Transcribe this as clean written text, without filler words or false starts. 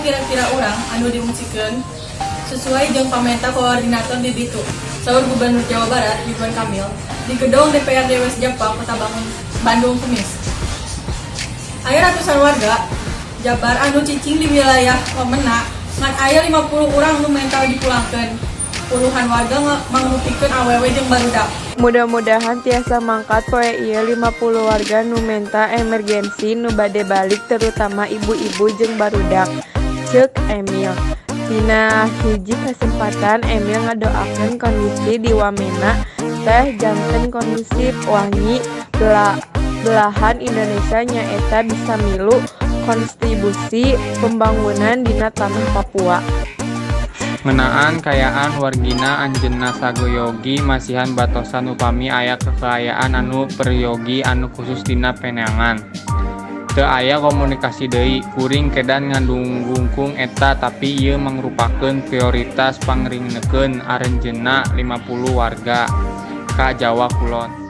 kira-kira urang anu diungsikan sesuai jeung pamenta koordinator di ditu, saur Gubernur Jawa Barat Ridwan Kamil di gedung DPRD West Java, Kota Bangun, Bandung, Kemis. Aya ratusan warga Jabar anu cicing di wilayah Wamena, ngan aya 50 urang nu menta dipulangkeun. Puluhan warga mangrupikeun awewe jeung barudak. Mudah-mudahan tiasa mangkat poe ieu 50 warga nu menta emergensi nu bade balik, terutama ibu-ibu jeung barudak, ceuk Emil. Dina hiji kasempatan Emil ngadoakeun kondisi di Wamena teh janten kondusif, wangi belahan Indonesia nyaeta bisa milu kontribusi pembangunan dina tanah Papua. Ngeunaan kaayaan wargina, anjeunna sayogi masihan batosan upami aya kaayaan anu peryogi anu khusus dina peneangan. Teu aya komunikasi deui, kuring kedah ngadukung eta, tapi ieu mangrupakeun prioritas pangringnekeun aranjeunna 50 warga ka Jawa Kulon.